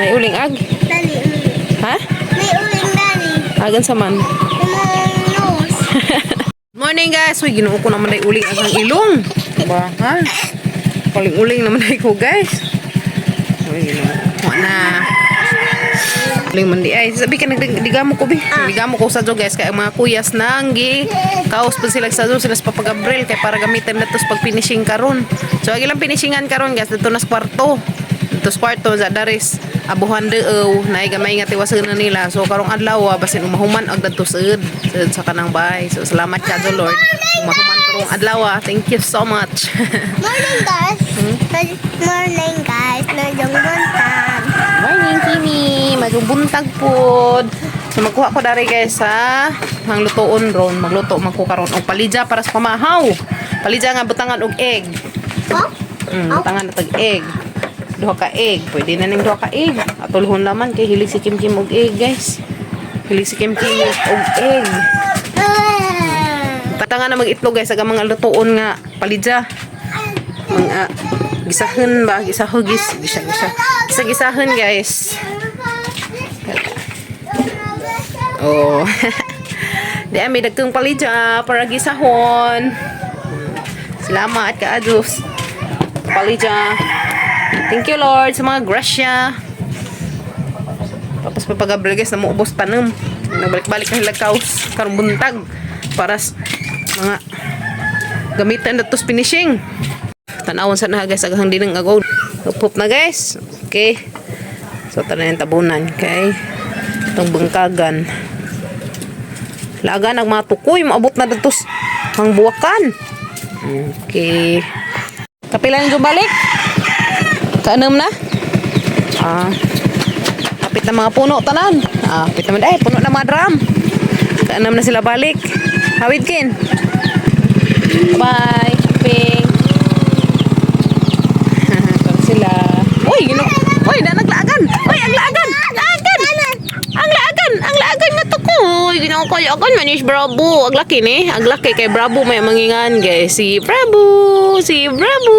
May uling ag. Dali. Ha? May uling dali. Agan sa man. Imong nose. Morning, guys. Uy, Ginoo ko naman ay uling ang ilong. Ba, ha? Uling-uling naman ay ko, guys. Uy, Ginoo. Wa na. Uling man di ay. Sabi ka nagdigamo ko bi. Nagdigamo ko sa guys kay ang mga kuyas nang gi kaos pa sila sa sila sa Papa Gabriel kay para gamitin na to sa pag-finishing karon. So ang ilang finishingan karon, guys, dito na sa kwarto. Dito sa kwarto sa daris abuhan deew naay gamay nga tiwasan na nila. So karong adlaw basin umahuman og dadto sa ud sa kanang bahay. So salamat ka Lord. Umahuman karong adlaw. Thank you so much. Morning, guys. Morning, guys. Najong buntag. Morning, Kimi. Maayong buntag pod. So magkuha ko dari, guys, sa hanglutoon ron. Magluto man ko karon og palidja para sa pamahaw. Palidja nga butangan og egg. Oh? Butangan na tag egg. Duha ka egg. Pwede na ning duha ka egg. Atulhon laman kay hilig si Kim Kim og egg, guys. Hilig si Kim Kim og egg. Patangan na mag-itlog, guys, aga mga lutoon nga palidja. Mga gisahan ba? Gisahon, gis, gisa, gisa. Gisa, gisahan, guys. Oh. Di may dagkong palidja para gisahon. Salamat ka Diyos. Palidja. Thank you, Lord, sa mga grasya. Tapos papagabriel, guys, na muubos tanom. Nagbalik-balik na sila kaos karong buntag para sa mga gamitan na tos finishing. Tanawon sa na, guys, aghang dinang agaw. Upop na, guys. Okay. So tanan yung tabunan kay itong bangkagan. Lagan ang mga tukoy, maabot na dito ang buwakan. Okay. Kapila yung balik? Kaanam na? Ah. Kapit na mga puno tanan. Ah, kapit naman ay puno na mga drum. Kaanam na sila balik. Hawid kin. Bye. Ping. Karon sila. Uy, gino. Uy, na naglaagan. Uy, ang laagan. Laagan. Ang laagan, ang laagan nga tukoy. Ginoo ko, agan man is Bravo. Ang laki ni, ang laki kay Bravo may mangingan, guys. Si Bravo, si Bravo.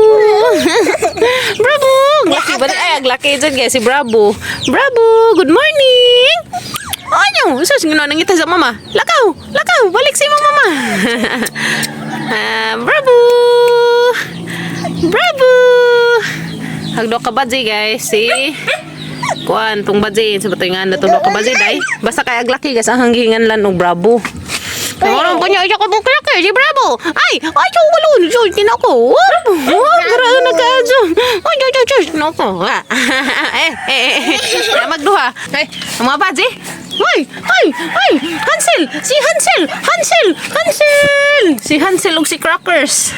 Bravo. Ang laki ba? Ay, ang laki dyan, guys, si Bravo. Bravo, good morning. Ano? Sus, ginawa nangita sa mama. Lakaw, lakaw, balik si mama. Ah, Bravo. Bravo. Hagdo ka ba, guys? Si kuan tong badzi sa batingan na tulo ka badzi day. Basta kay aglaki, guys, ang hanggingan lan og Bravo. Ano pa niya ko buklak si Bravo. Ay, ay jo walo jo kinako. Oh, grabe na ka jo. Ay jo jo jo nako. Eh eh eh. Magduha. Ay, ang mga badzi. Ay, ay, ay, Hansel, si Hansel, Hansel, Hansel. Si Hansel ug si Crackers.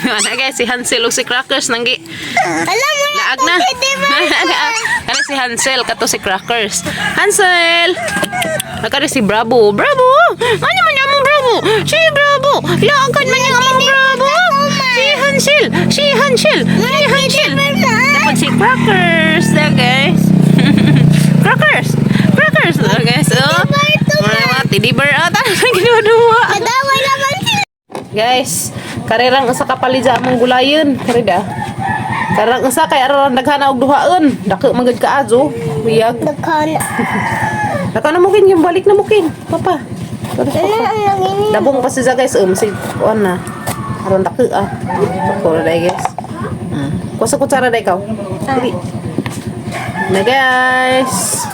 Ano, guys, si Hansel ug si Crackers nanggi Alam mo na Laag na. Kana si Hansel, kato si Crackers. Hansel! Nakari si Bravo. Bravo! Ano man among Bravo? Si Bravo! Laagan man yung among Bravo! Si Hansel! Si Hansel! Si Hansel! Dapat si Crackers! There, guys. Crackers! Crackers! There, guys. Oh. Mga teddy bear ata. Ginuduwa. Madaway naman sila. Guys, karirang usa ka palidya among gulayon. Karida. Karang usa kay aron daghan og duhaon. Dako man gud kaazo. Wiyag. Daghan. Dako na mukin yung balik na mukin. Papa. Papa. Ano ang langin? Dabong pa siya, guys. Si kuan na. Aron dako ah. Dako na dai, guys. Kuha sa kutsara dai ikaw. Dali. Na, guys.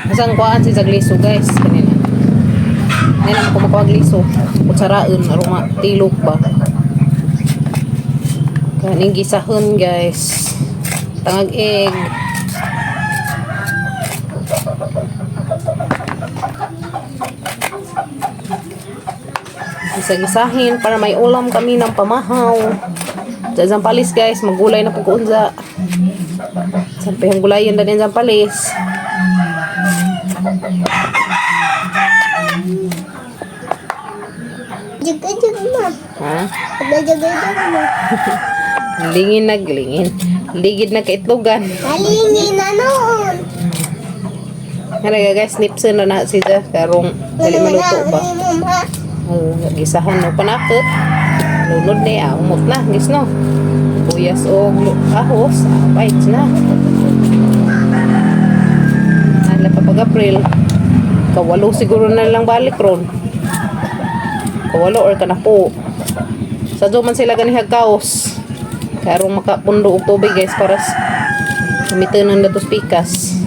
Masang kuhaan si Zagliso, guys, kanina. Hindi naman ko makuha gliso. Kutsaraan, aroma, tilok ba? Kaning gisahon, guys. Tangag egg. Gisa-gisahin para may ulam kami ng pamahaw. Sa Zampalis, guys, magulay na po ko unza. Sampai yung gulayan na din Zampalis. Jug-jug mo. Ha? Jug-jug mo. Lingin na, lingin. Ligid na kaitlogan. Halingin na noon. Halaga, guys, nipsin na na siya. Karong dali maluto ba? Oh, gisahan no panakot. Lunod ni ah, umot na, gis no. Sibuyas o ahos. Bites na. Ala pa pag April. Kawalo siguro na lang balik ron. Kawalo or kanapo. Sa man sila ganihag kaos. Karong makapundo og tubig, guys, para gamitin ng datos pikas.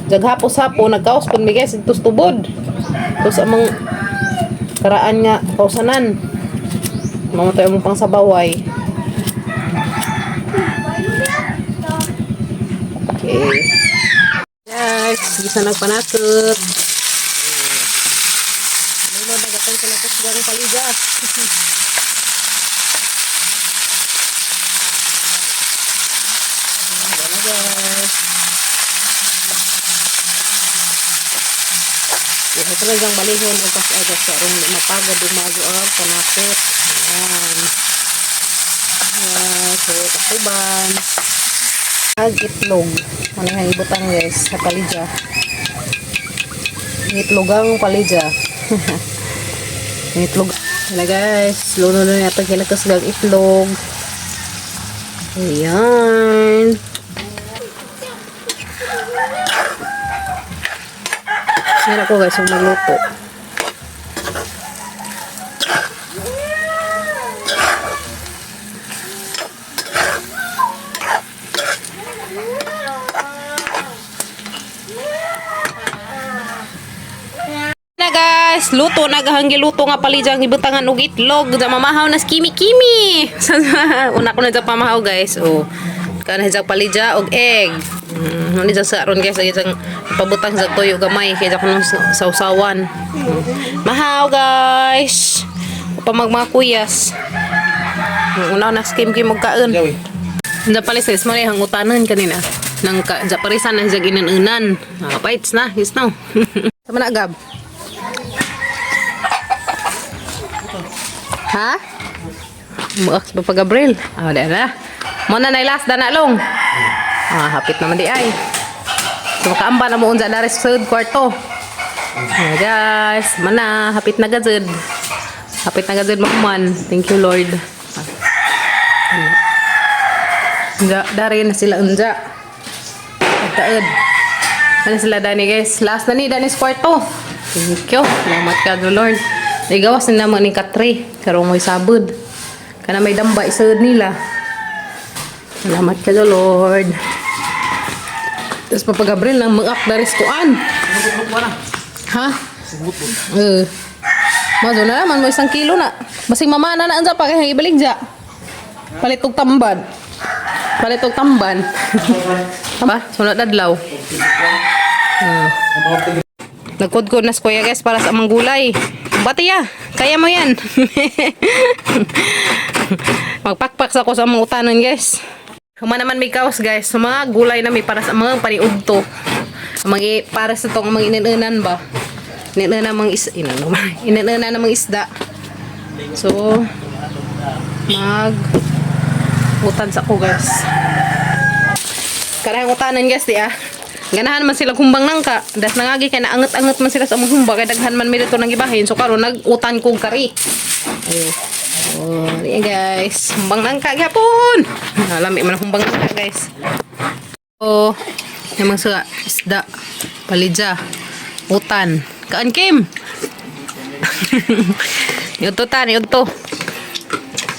Jaghapos hapo nagkaos pud mi, guys, dito sa tubod. Tapos among karaan nga kausanan. Mamatay among pang sabaway. Okay. Guys, gisa nagpanakot. Ano nagatong kinatos gang palija. Ayan na, guys. Ito talagang balihon ang pas-agas sa rong mapagod umago ang panakot. Ayan. Ayan. So, takuban. Ag itlog. Ano yung ibutang, guys, sa palidya. Itlogang palidya. Itlog. Ayan na, guys. Luno na yata kinakas gang itlog. Ayan. Yan ako, guys, yung magluto. Na guys, luto na gahang giluto nga palidyang ibutangan og itlog. Da mamahaw na kimi kimi. Una ko na dyan pamahaw, guys. Oh. Kana dyan palidya og egg. Ano dyan sa aron, guys, ay dyan pabutang sa tuyo gamay kay dyan kuno sausawan. Mahaw, guys. Pamag mga kuyas. Una na skim kim og kaon. Diyan pala sis, mo na hangutanan kanina. Nang ka, diyan parisan na siya ginanunan. Ah, bites na, yes no. Sama na, Gab. Ha? Muak sa Papa Gabriel. Ah, wala na. Mo na na last dana long. Ah, hapit naman di ay. So makaamba na mo unsa na rin sa third kwarto. Ah, guys, mana hapit na gazud. Hapit na gazud mahuman. Thank you, Lord. Ah. Unja, dari na sila unja. Taed. Ano sila dani, guys? Last na ni dani sa kwarto. Thank you. Salamat ka do Lord. Igawas na naman ni Katre. Karong may sabod. Kana may damba isod nila. Salamat ka do Lord. Tapos Papa Gabriel nang mag-up dari sa kuan. Ha? Eh. Mazo na naman mo 1 kilo na. Basing mama na na pa kay ibalik ja. Palit og tamban. Palit og tamban. Ba, sunod adlaw. Nagkudkod na si kuya, guys, para sa amang gulay. Bati ya, kaya mo yan. Magpakpak sa ko sa amang utanon, guys. Huma naman may kaos, guys. Sa mga gulay na may para sa mga paniudto. Ang mga para sa tong mga inanunan ba? Inanunan mga is inanunan ng mga isda. So mag utan sa ko, guys. Karahang utanan, guys, di ah. Ganahan man sila humbang nangka. Das nangagi kay naangot-angot man sila sa among humba kay daghan man mi dito nang gibahin. So karon nag-utan kog kari. Ayo. Oh, diyan, guys. Humbang nangka gyapon. Lami man ang humbang nangka, guys. Oh, yung mga suga, isda, palidya, utan. Kaan Kim? Yudto ta, yudto.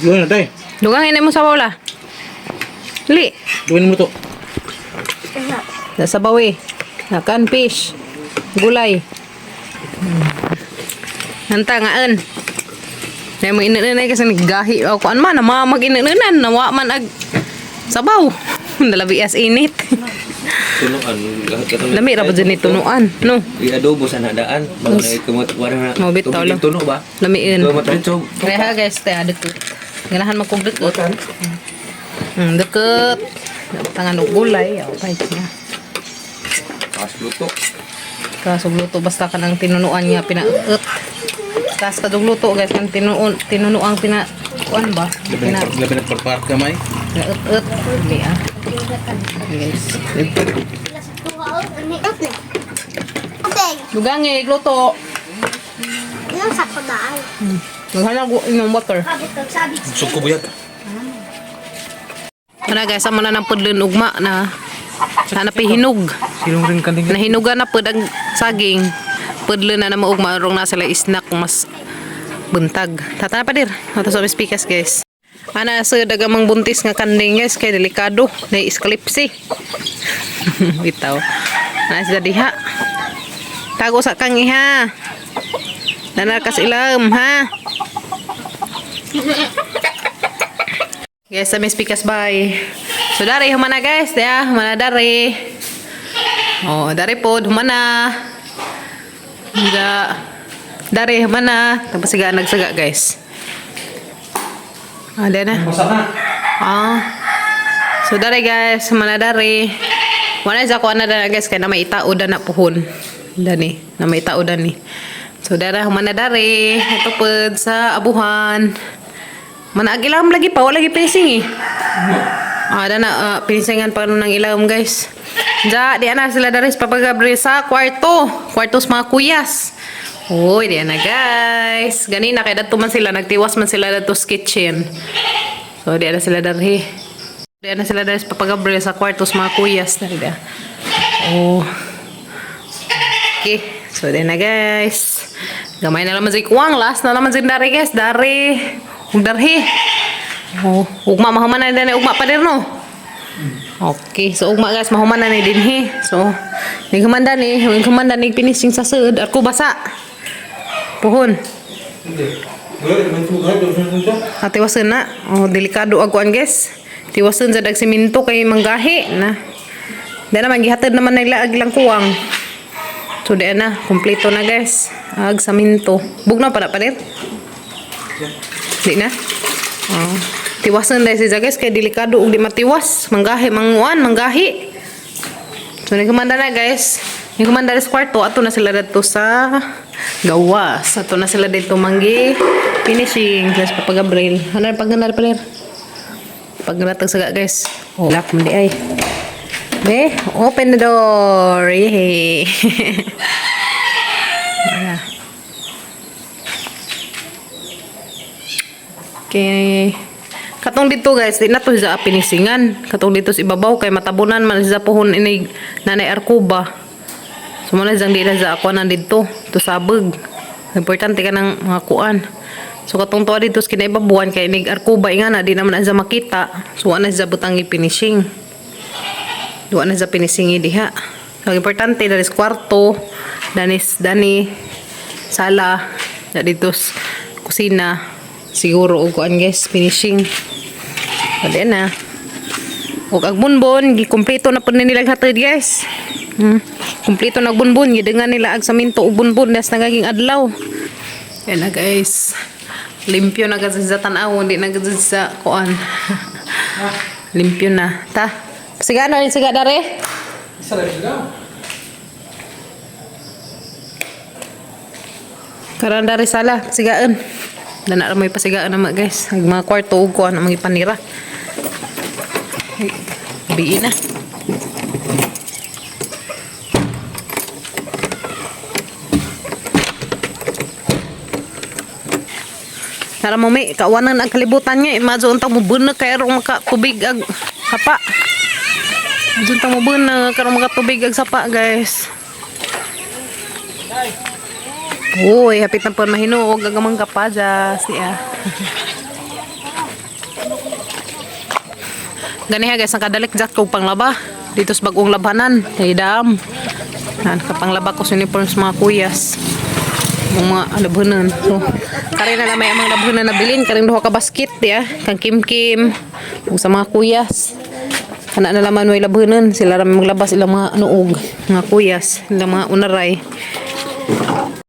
Gawin na tayo. Dugang mo sa wala. Li. Gawin mo to. Nasa bawi. Nakan fish. Gulay. Nanta ngaan. Nay mo inanan kasi naggahi ako kuan man namamag inanan nawa man ag sabaw. Dalabi as init. Tunuan lahat ka Lami ra ba dyan ni tunuan, no? I-adobo sa nadaan. Mga na kumot wala na. Mabit Tubig tao lang. yung tuno ba? Lamiin. Kumot rin so. Kaya guys, te dekot. Ganahan magkog dekot. Dekot. Tangan og gulay, okay na. Takas luto. Kasog luto basta ka ng tinunuan niya pinaut. Kas kadug luto, guys, kan tinuon tinunuang pina kuan ba? Pina Labi na parpark kamay. pinaut-ut. Hindi ah. Guys. Okay. Dugangi luto. Ilang sa kudaan? Naghanap ko inom water. Sabit, sabit. Suko buyag. Ano guys, amo na ng pudlon ugma na na napihinog. Silong rin kanding. Nahinugan na pud ang saging. Pudlon na na maugma rong na sila snack mas buntag. Tata na pa dir. Ato sa speakers, guys. Ana sa dagamang buntis nga kanding, guys, kay delikado na eskalipsi. Bitaw. Na sila diha. Tago sa kang iha. Nanakas ilam ha. Guys, sa may speakers, bye. So dari humana, guys, ya, humana dari. Oh, dari pod humana. Da dari humana. Tapos siga nagsaga, guys. Ah, na. Basa na. Ah. So dari guys, humana dari. Wala sa ko ana dana, guys, kay na may itao na puhon. Dani, na may itao dani. So dara humana dari. Ito pod sa abuhan. Mana agilam lagi pa, wala lagi finishing eh. Ah, dana pinisingan pa nun ng ilawom, guys. Ja, di ana sila dari sa Papa Gabriel sa kwarto. Kwarto sa mga kuyas. Uy, di ana, guys. Ganina kay dadto man sila, nagtiwas man sila dadto sa kitchen. So di ana sila darhi. Di ana sila dari sa Papa Gabriel sa kwarto sa mga kuyas dari da. Oh. Okay. So di na, guys. Gamay na naman si Kuwang. Last na naman si dari, guys. Dari. Ug darhi. Oh, ugma mahuman na din ugma pa din no. Okay, so ugma, guys, mahuman na ni dinhi. So, nigumanda ni, nigumanda ni finishing sa sud ako basa. Puhon. Hindi. Wala, naman sugat. Atiwasan na. Oh, delikado aguan, guys. Tiwasan sa dag simento kay manggahi na. Di naman gihatid naman nila ag ilang kuwang. So di na, kompleto na, guys. Ag saminto. Bugnaw pa na pa din. Di na. Oh. Tiwasan dahil siya, guys, kay delikado ug di matiwas. Manggahi, manguan, manggahi. So nagkumanda na, guys. Nagkumanda sa kwarto ato na sila dito sa gawas. Ato na sila dito manggi finishing class Papa Gabriel. Ano yung pagganар pala? Pagganatag saga, guys. Oh, lock mo di ay. Be, open the door. Yay. Ayan. Okay. Katong dito, guys, di na to sa pinisingan. Katong dito sa ibabaw kay matabunan man sa puhon ini nanay Arcuba. So mo na siyang di na sa ako na dito to sabog. Importante ka ng mga kuan. So katong tuwa dito sa kinaibabuan kay inig Arcuba nga na di naman na siya makita. So wa na siya butang finishing. Duwa na sa finishing diha. So importante dali sa kwarto, danis dani sala, na dito sa kusina siguro og kuan, guys, finishing. Pwede na. Og ag bunbon, gikumpleto na pud ni nila hatid, guys. Kumpleto na og bunbon, gidangan nila ag saminto og bunbon das nagaging adlaw. Yan na, guys. Limpyo na kasi sa tan-aw, hindi na kasi sa kuan. Limpyo na. Ta. Siga na rin, siga dare. Isa lang sila. Karan dari sala, sigaan. Dana ra may pasigaan naman, guys. Ang mga kwarto ug kuan ang mga panira. Ay, biin na. Tara mo may kawanan ang kalibutan niya. Imagine untang mo bunag kay rong makatubig ag sapa. Imagine untang mo bunag karong makatubig ag sapa, guys. Uy, hapit na po mahinuog ang amang kapadya siya. Ganiha, guys, ang kadalik jat ko panglaba dito sa bagong labanan kay dam. Nan kapanglaba ko sa uniform sa mga kuyas. Mga labhanan. So, kare na lang may amang labhanan na bilin karing duha ka basket ya, kang Kim Kim ug sa mga kuyas. Kana na laman may labhanan, sila ra may maglabas ilang mga nuog, mga kuyas, ilang mga unaray.